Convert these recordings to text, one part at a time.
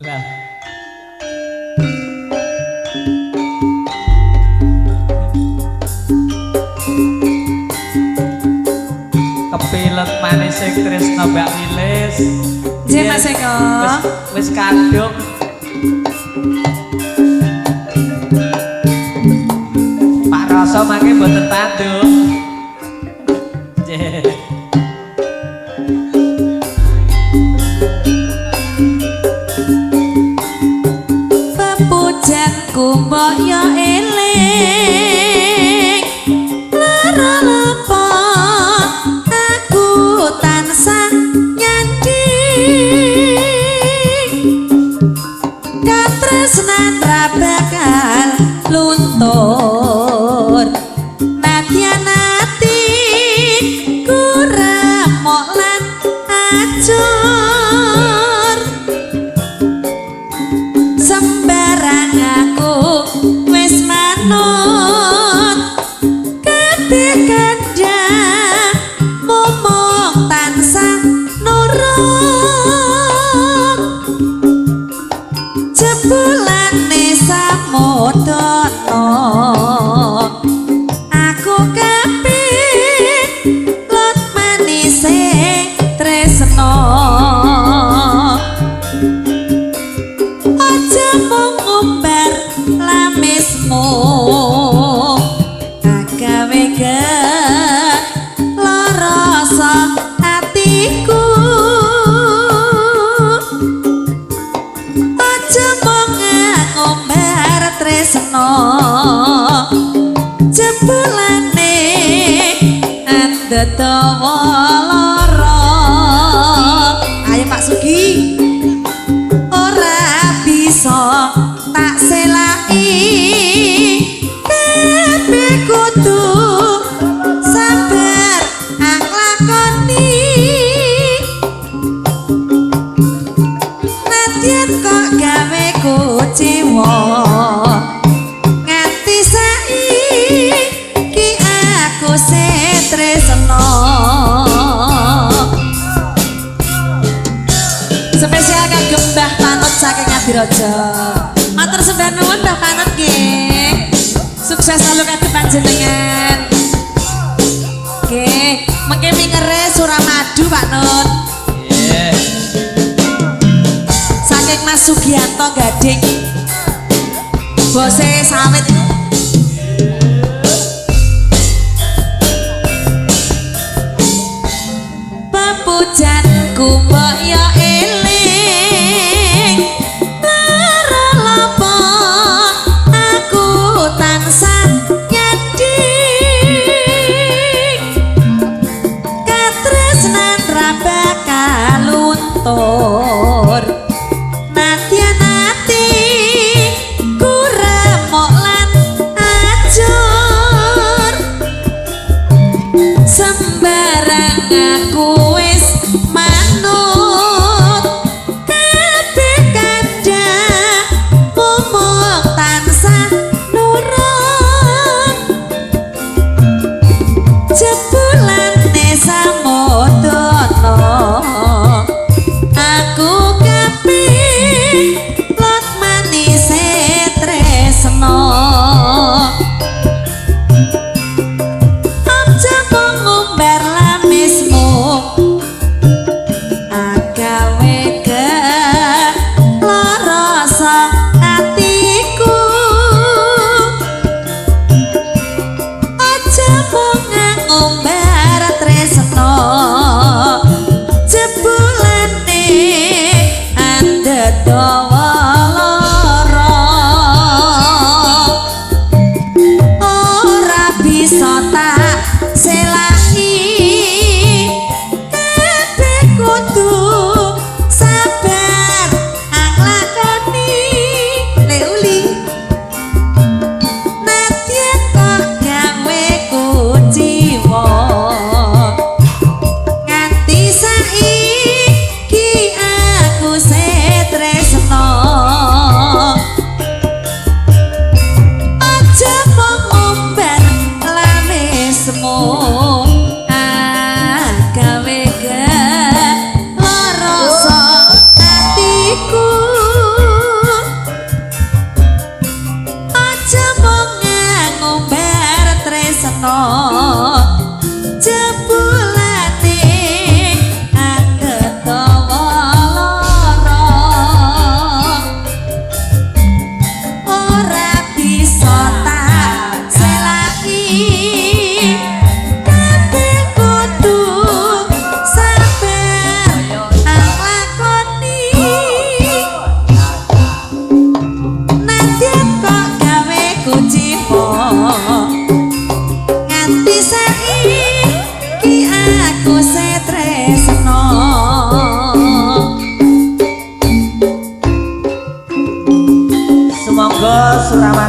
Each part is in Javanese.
Lah. Kepilet manis sing tresna Mbak Wilis. Nggih Mas Eko. Wis kadung. Pak Rasa mangke mboten tanduk. Nggih. Pepujanku mbok yo eling. Lara lapa aku tansah nyanding. Katresnan ra bakal luntur. Nadyan ati kurang lan acur. Sembarang aku wis manut. Kabeh kandhamu mung tansah nurut. Jebulane samudana aku kepilut manise tresna. Aja mung ngumbar lamismu agawe gelo rasa atiku. Aja mung ngumbar tresna jebulane andadawa lara. Ayo Pak Sugi. Ora bisa tak selaki kabeh kudu sabar nglakoni. Nadyan kok gawe kuciwa nganti saiki aku setresna. Spesial kagem Mbah Panut saking Ngadireja. Matur sembah nuwun Mbah Panut nggih. Sukses selalu kagem panjenengan. Nggih, mengke mingere Suramadu Pak Nut. Nggih. Saking Mas Sugianto Gading. Bose sawit. Pepujanku mbok yo eling. Lara lapa aku tansah nyanding. Katresnan ra bakal luntur. Nadyan ati kuremuk lan ajur. Sembarang aku wis manut. Kabeh kandhamu mung tansah nurut. Jebulane samudana aku kepilut manise tresna. Aja mung ngumbar lamismu agawe gelo rasa atiku. Aja mung ngumbar tresna jebulane andadawa lara. Ora bisa tak selaki kabeh kudu sabar nglakoni. Leuli nadyan kok gawe kuciwa nganti saiki aku setresna.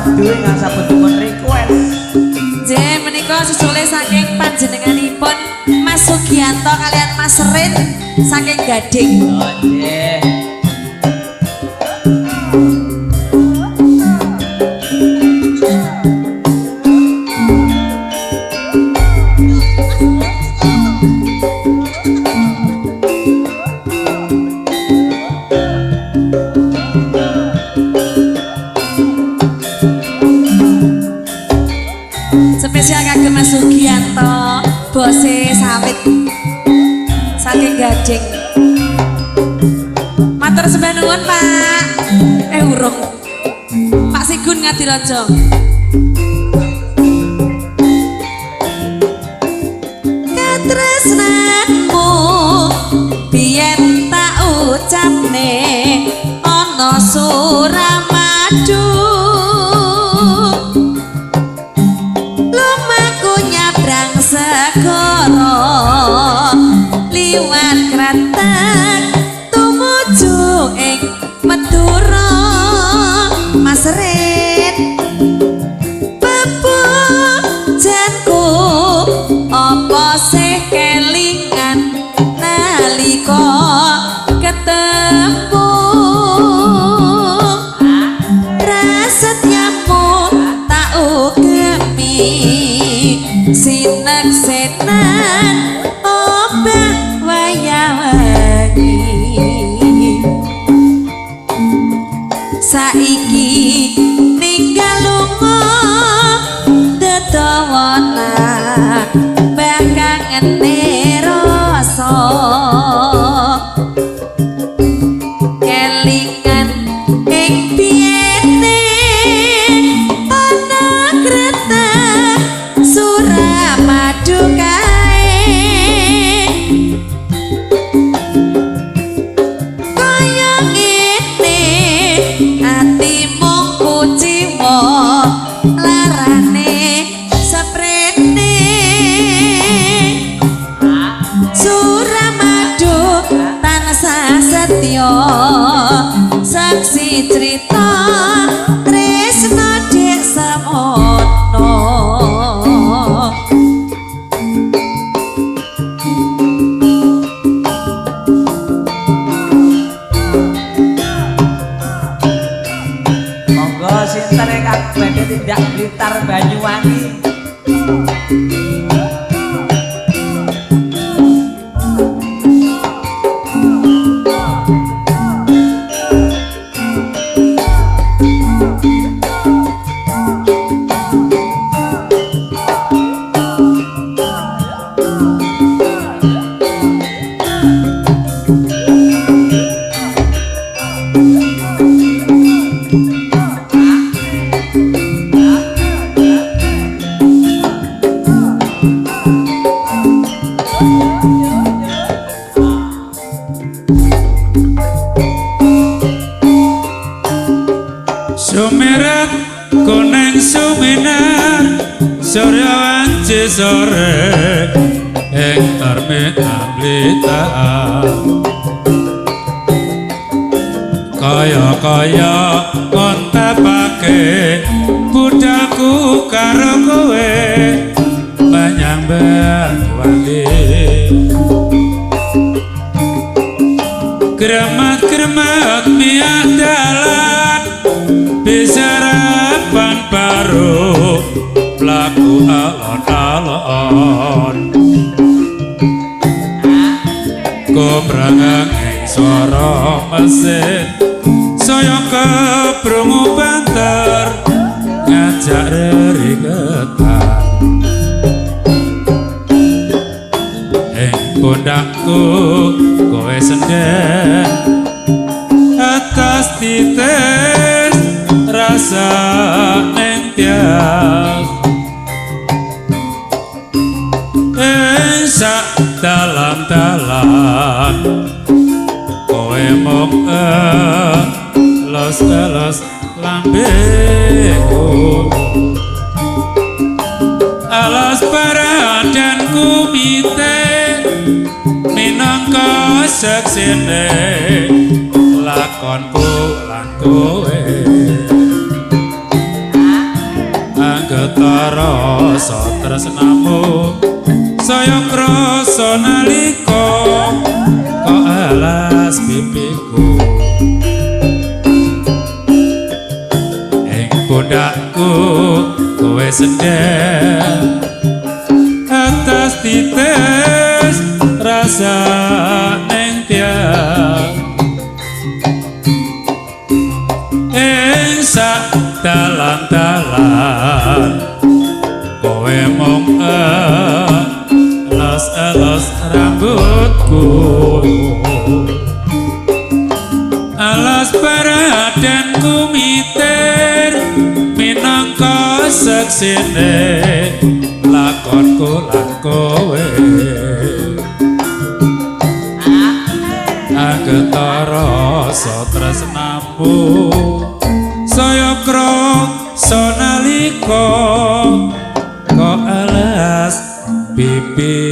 Madu ingkang sampun dipun request. Nggih, menika susule saking panjenenganipun Mas Sugianto kalian Mas Rin saking Gading. Oh nggih. Spesial kagem Mas Sugianto, bose sawit saking Gading. Matur sembah nuwun, Pak. Urung. Pak Sigun Ngadirojo. Katresnanmu biyen tak ucapne ana Suramadu. Lumaku nyabrang segara liwat Kretek tumuju ing Madura. Mas Rin, pepujanku apa sih kelingan nalika ketemu prasetyamu tak ugemi sinek-senan obah wayah wengi. Saiki ninggal lunga dedawana bakangene rasa kelingan ing biyene ana Kretek Suramadu kae kaya ngene atimu kuciwa larane seprene. Suramadu tansah setya saksi crita tresna dek semono. Monggo sinten ingkang badhe tindak Blitar Banyuwangi. Sumirat kuning suminar surya wanci sore ing terminal Blitar kaya-kaya kontapake budalku karo kowe menyang Banyuwangi. Kremat-kremat miak dalan bisarapan baru mlaku alon-alon kombrang ing swara mesin saya kebrungu banter ngajak rerigetan ing pundakku kowe senden atas titis rasa ning tias ing sak dalam-dalam kowe mung elos-elos lambeku alas paradanku mite minangka seksine lakonku lan kowe. Ketara rasa tresnamu saya krasa nalika kok alas pipiku ing pundakku kowe sendher atas titis rasa ning tiang ing sak dalan-dalan kowe mung elos-elos rambutku alas barat dan kumitir minangka seksine lakonku lan kowe Ketara rasa tresnamu saya krasa nalika kok alas pipiku.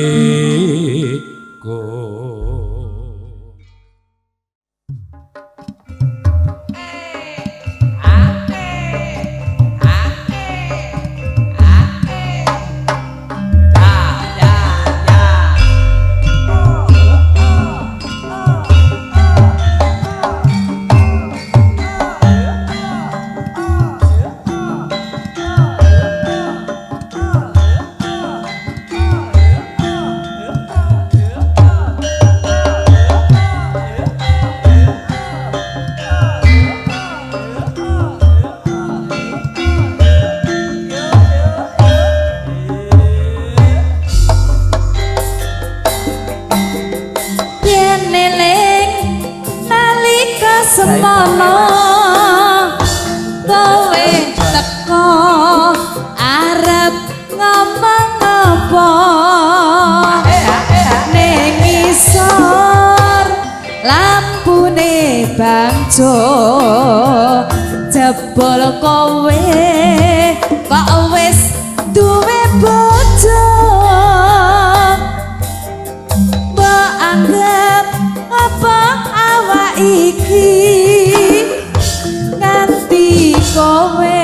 Yen eling nalika semono kowe teko arep ngomong apa ning ngisor lampune bangjo jebol kowe kok wis duwe bojo. Mbok anggap apa awak iki nganti kowe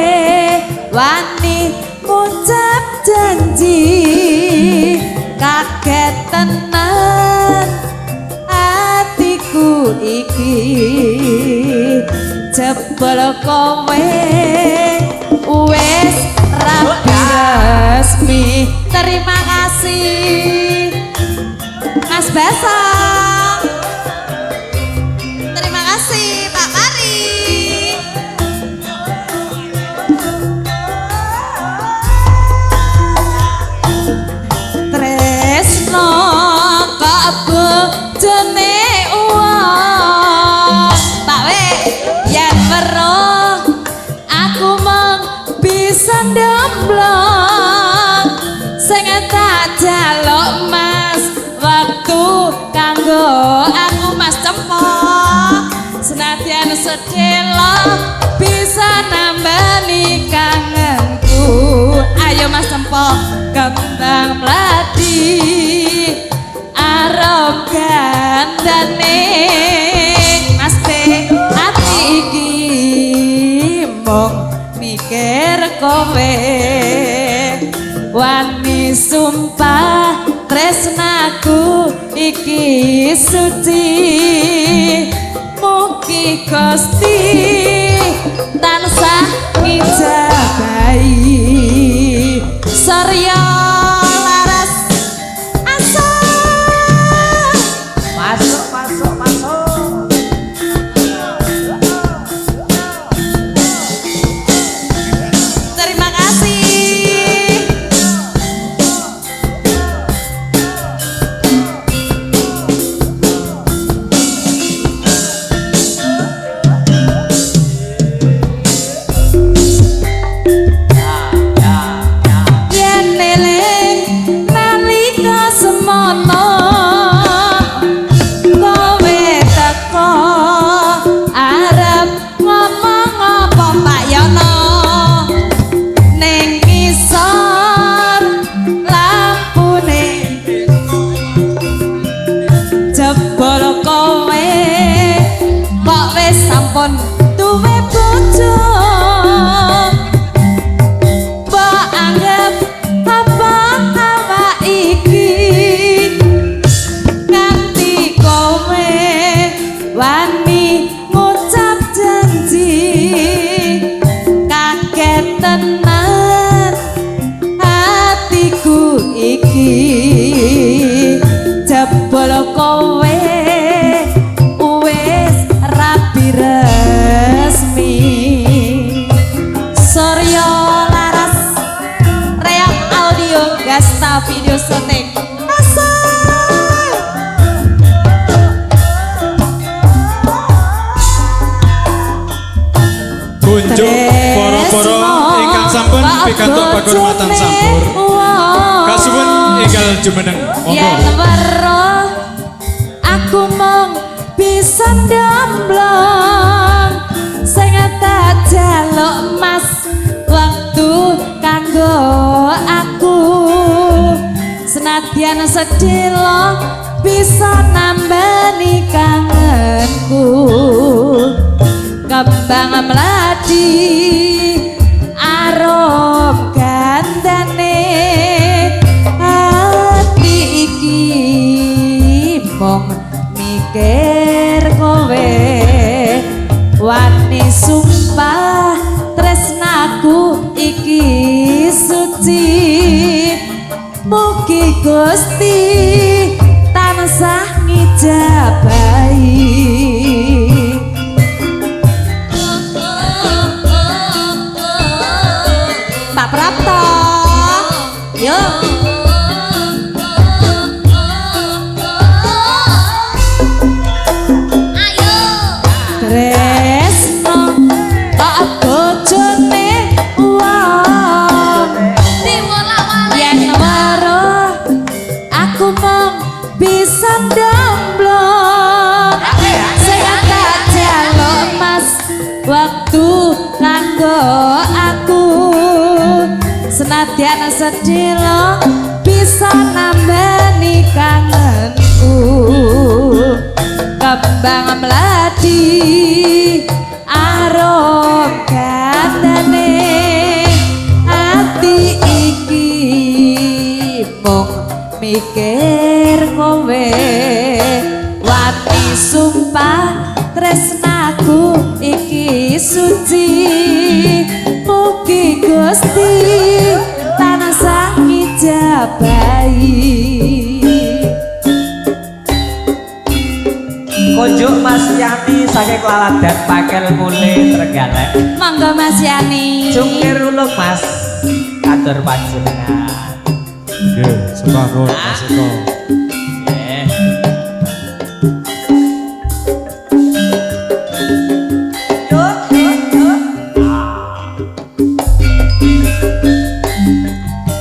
wani ngucap janji kaget tenan atiku iki jebol kowe wis rapi resmi. Terima kasih Mas Basang. Terima kasih Pak Pari. Tresno kok bojone uwong. Pak We, yen weruh aku mung bisa ndomblong sing tak jaluk Mas wektu kanggo aku Mas Cempok senadyan sedelo bisa nambani kangenku. Ayo Mas Cempok kembang mladi arom gandane Mas B ati iki mung mikir kowe wani sumpah tresnaku iki suci mugi Gusti tansah ngijabahi. Surya laras asa. Masuk, masuk, masuk. Terima kasih. Yen eling nalika semono kowe teko arep ngomong apa Pak Yono ning ngisor lampune jebol kowe kok wis sampun duwe bojo. Mbok Kunjuk para-para ingkang sampun pikantuk pakurmatan sampur. Kasuwun enggal jumeneng. Monggo. Yen weruh aku mung bisa ndomblong sing tak jaluk mas waktu kanggo aku senadyan sedelo bisa nambani kangenku kembang mladi arum gandane ati iki mung mikir kowe wani sumpah tresnaku iki suci mugi Gusti tansah ngijabahi. Pak Prapto, yuk. Ayo. Tresno kok bojone wong Diwolak-walik. yen weruh aku mung bisa ndomblong sing tak jaluk mas waktu kanggo aku senadyan sedelo bisa nambani kangenku kembang mladi arum gandane ati iki mung mikir kowe wani sumpah tresnaku iki suci mugi Gusti tansah ngijabahi. Kunjuk Mas Yani saking Laladan Pakel Mule Trenggalek. Monggo Mas Yani. Cungkir ulung Mas. Katur panjenengan. Nggih, sembah nuwun Mas Eko. Nggih.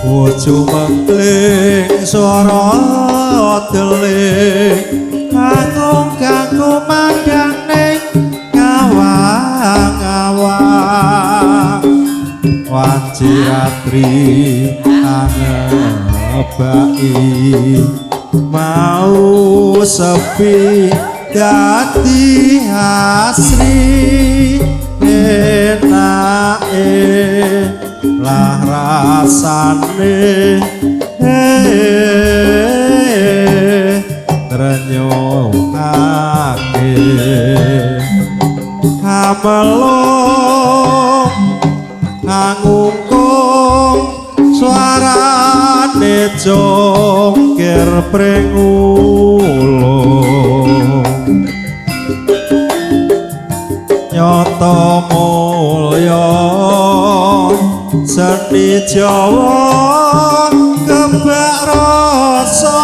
Ojo mengkling swara deling kanggo kanggo madang ning ngawang-awang wanci ratri angebaki mau sepi dadi asri enake lah rasane trenyuhake amelung angungkung suarane jongkir prengulung nyata mulya seni Jawa kebak rasa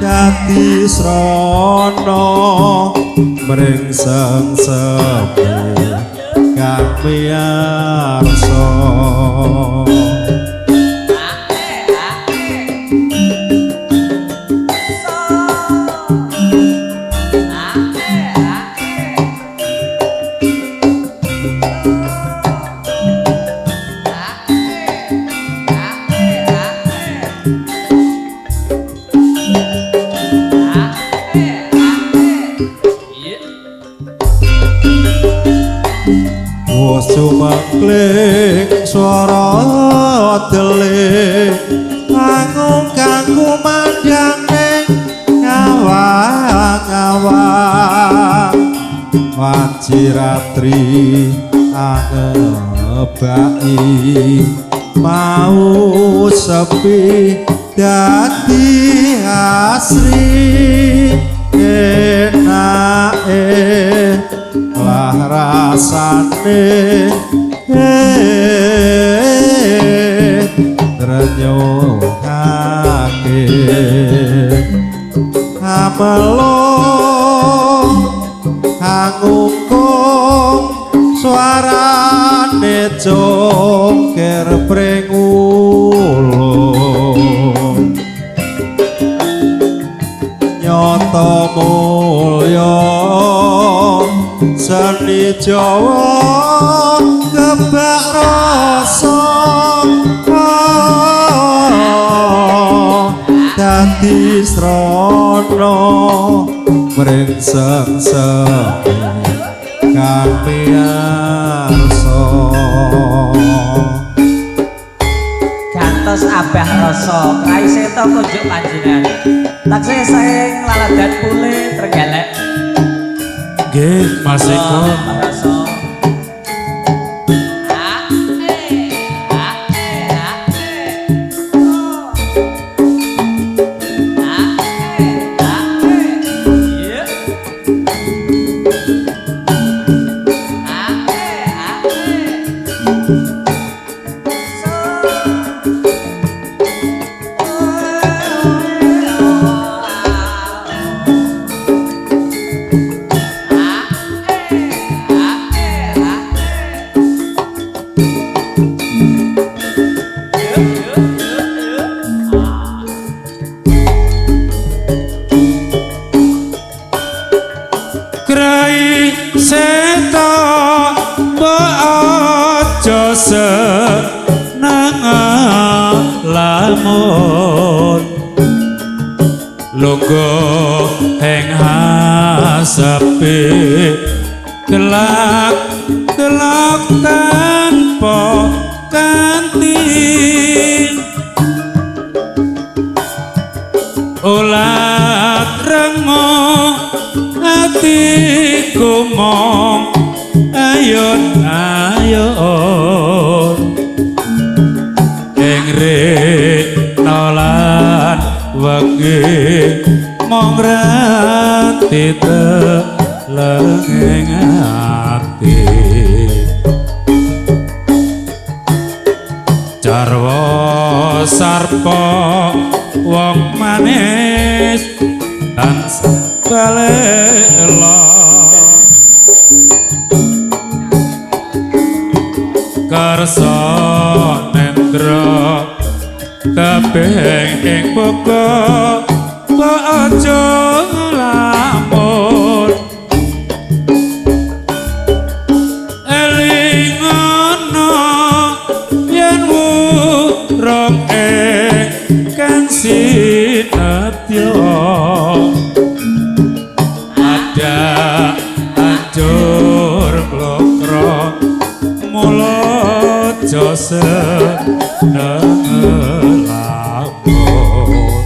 dadi srana mring sengseme kang miyarsa. Wes sumengkling swara deling kanggo kanggo mandang ning ngawang-awang wanci ratri angebaki mau sepi dadi asri enake lah rasane trenyuhake amelung Angungkung suarane congker prengulung nyata mulya seni Jawa kebak rasa dadi srana mring sengsemi kang miyarsa. Gantos Abah Rasa Rai Seta kunjuk panjenengan. Taksih saking Laladan Pule Trenggalek. Nggih, Mas Eko. Abah Rasa. Ah, eh, ah, eh, ah, eh. Oh. Ah, eh, ah, eh. Iya. Ah, eh, ah, eh. Krai Seta mbok aja seneng lamun lungguh ing hasepe delak delok tanpa kanti ulat rengo atiku mong ayun ayun ing rina lan wengi mong ranti teleng ati jarwa sarpa wong manis tansah balela karsa nendra tebing ing buka aja lamun eling ana yen wurung ingkang sinetya ada hancur blokro mula aja seneng lamun.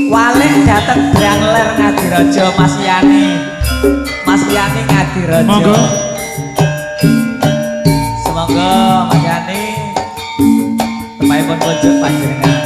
Walik dateng Brangler Ngadirejo Mas Yani. Mas Yani Ngadirejo. Monggo. Semoga Mas Yani tepahipun kunjuk panjenengan.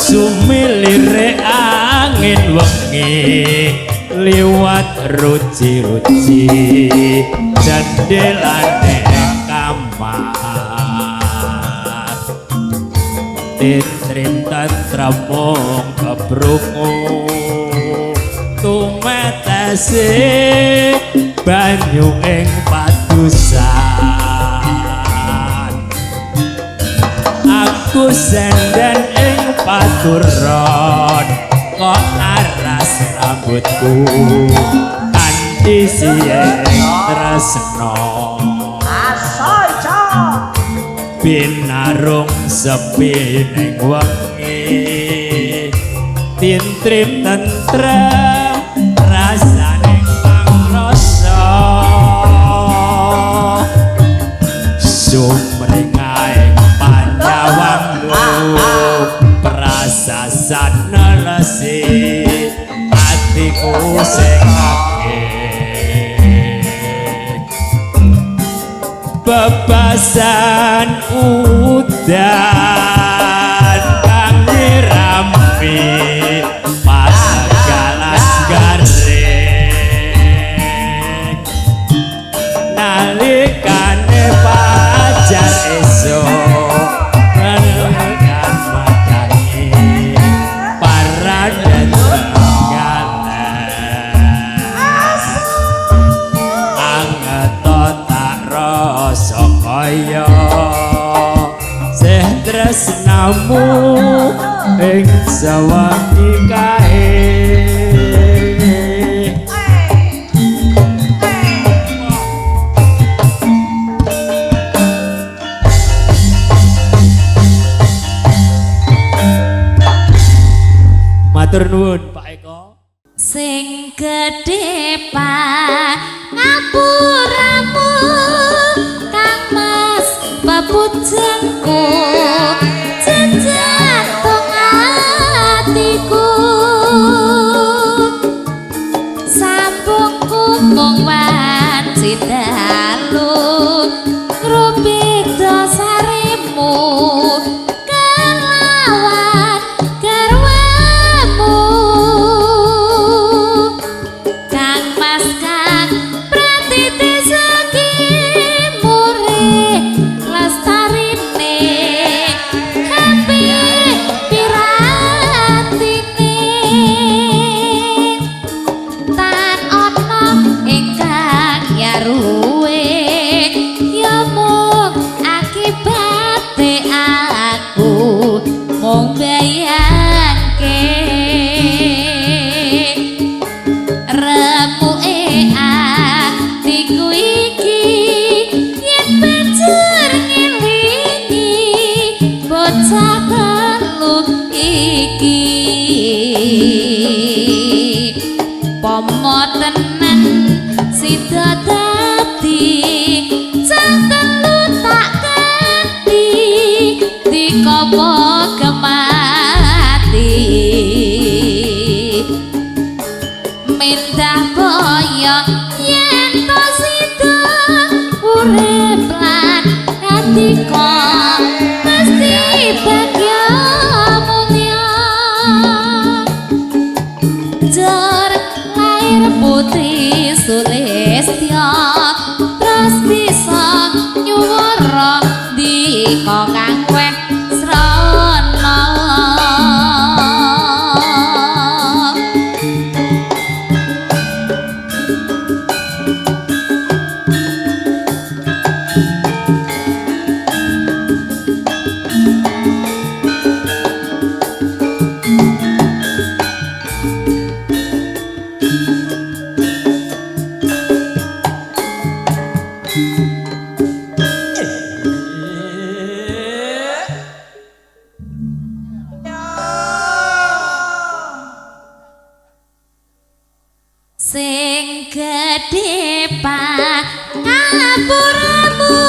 Sumilire angin wengi liwat ruci-ruci jendelane kamar titrim tentrem mung kebrungu tumetese banyu ing padusan aku senden ing paturon kok aras rambutku kanthi siyeng tresno Asoy cok. binarung sepi ning wengi tintrim tentrem rasane pangrasa. Sumringahing panyawangmu prasasat nelesi atiku sing akeh bebasan udan kang nyirami pasegalan garing nalikane fajar esuk menekan madangi paran Trenggalek angeto tak rasa kaya sih tresnamu ing sawengi kae. Matur nuwun Pak Eko. Sing gedhe pangapuramu Kang Mas pepujengku jejantung atiku sambungku mung wanci dalu ngrubik dosaremu kelawan garwamu Kang Mas Kang pratiti segi mure lestarine happy piratine tan ana ingkang nyaruwe ya mung akibate aku mung bayangke remuke atiku iki yen banjur ngelingi bocah telu iki pomo tenan sida dadi cah telu tak ganti dikopo kemati mendah boyo yen to sida urip lan atika mesti bagya mulya jor lair putri Sulistya terus bisa nyuwara ndika kang weh srana. Sing gedhe pangapuramu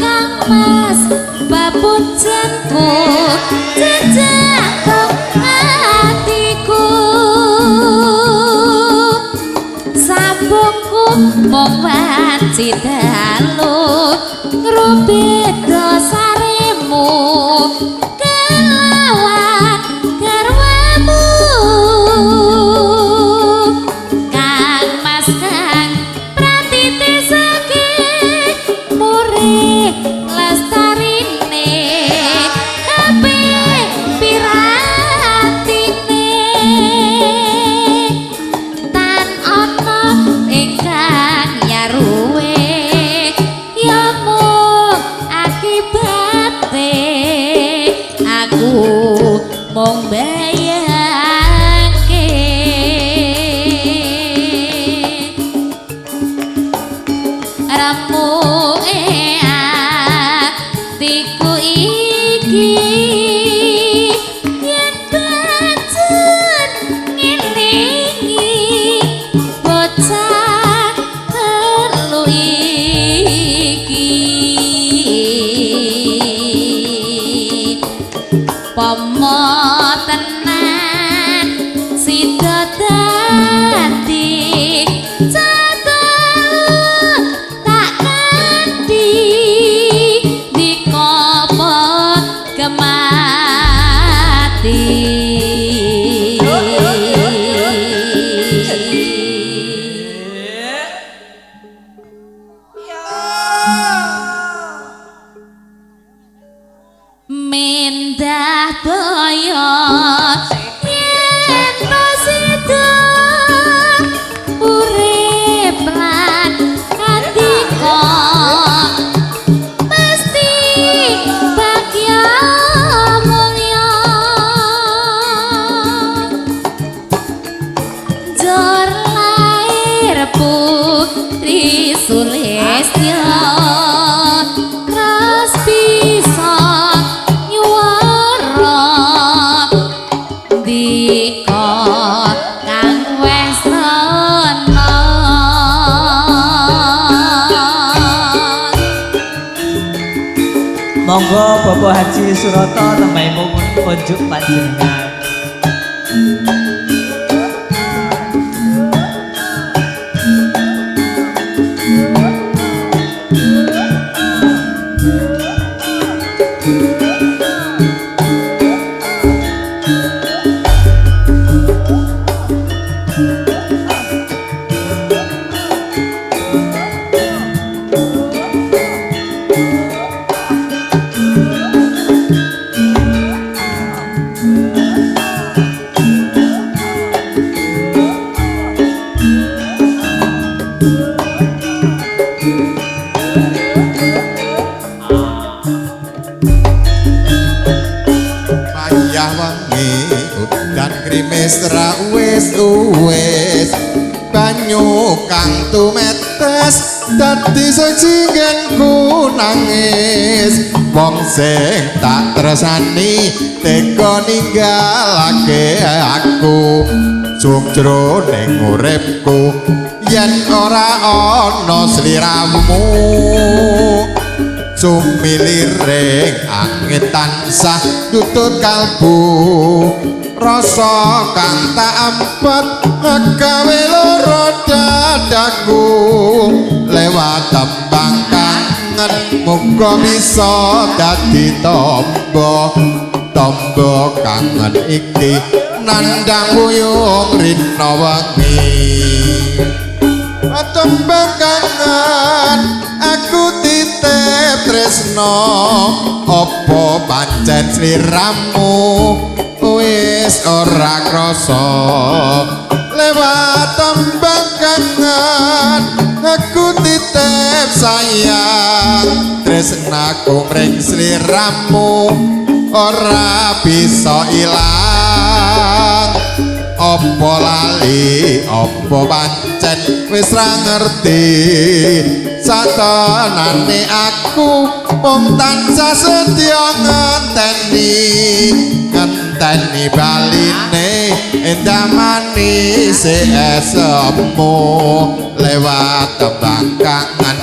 Kang Mas papujanku jejakong atiku sambungku mung wanci dalu ngrubit dosaremu kelawan garwamu Kang Mas Kang pratiti segi mure lestarine hape piratine tan ana ingkang nyaruwe ya mung akibate aku mung bayangke remuke atiku iki yen banjur ngelingi bocah telu iki. Monggo Bapak Haji Suroto tembangipun kunjuk panjenengan. Payah wengi udan grimis ra wis-wis, banyu kang tumetes dadi sejingenku nangis. Wong sing tak tresnani tega ninggalake aku, sung jroning uripku yen ora ana sliramu. Sumiliring angin tansah tutut kalbu, rasa kang tak ampet gawe lara dadaku. Lewat tembang kangen muga bisa dadi tombo, tombo kangen iki nandhang wuyung rina wengi. Tembang kangen aku titip tresno, apa pancen sliramu wis ora krasa. Lewat tembang kangen aku titip sayang, tresnaku mring sliramu ora bisa ilang. Apa lali apa pancen wis ra ngerti, satenane aku mung tansah setya ngenteni, ngenteni baline endah manis esemu. Lewat tembang kangen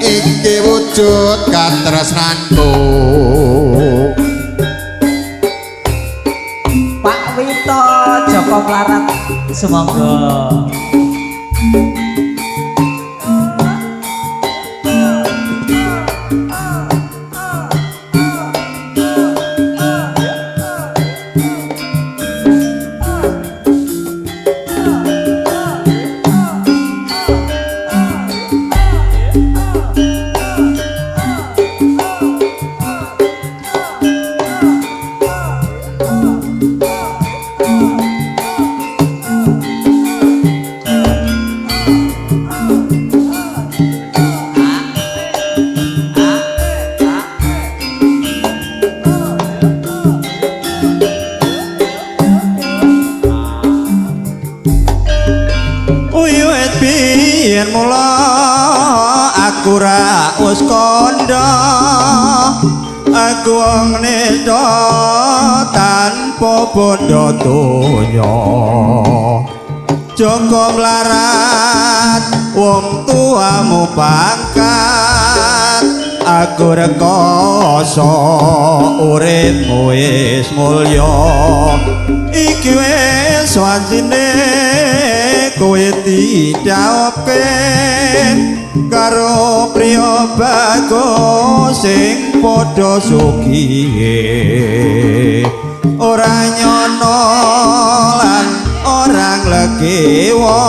iki wujud katresnanku. Pak Wito Joko Mlarat sumangga. Wiwit biyen mula aku ra wis kandha, aku wong nista tanpa bondo donya. Joko mlarat wong tuamu pangkat, aku rekoso uripmu wis mulya. Iki wis wancine kowe didhawuhke karo priya bagus sing padha sugihe, ora nyono lan ora nglegewa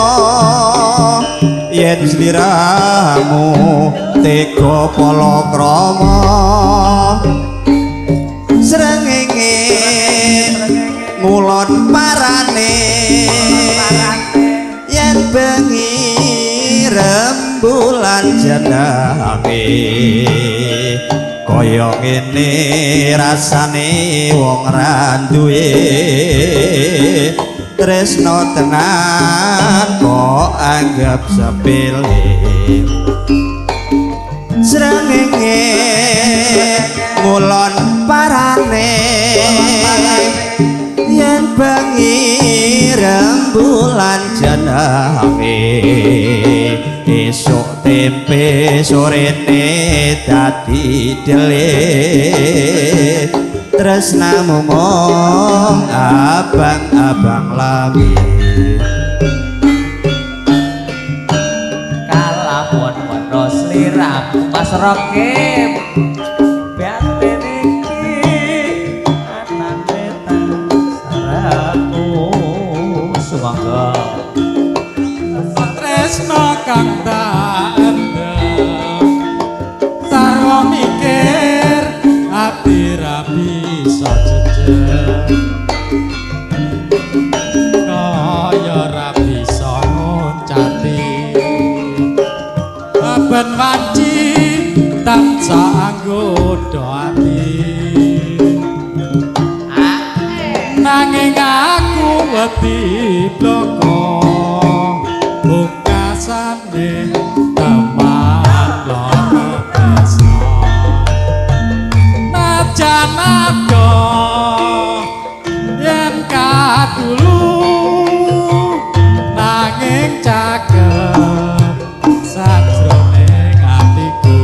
yen sliramu tega palakrama. Srengenge ngulon parane yen bengi rembulan jenenge, kaya ngene rasane wong ra duwe tresno tenan kok anggap sepele. Srengenge ngulon parane yen bengi rembulan jenenge, esuk Tempe sorene dadi dele, tresnamu mung abang-abang langit. Kalamun werna sliramu Mas Rokib, batin iki anane tansaraku. Sumangga. Tresno kang tak endem, sarwa mikir ati ra bisa jejeg, kaya ra bisa nguncati ben wanci tansah anggoda ati, nanging aku wedi bloko pungkasane teman loro tresno. Najan adoh yen kadulu, nanging cakep sajroning atiku,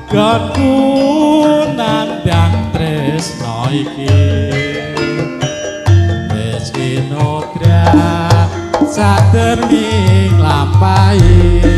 gonku nandang tresno iki wis kinodra saderming lampahi.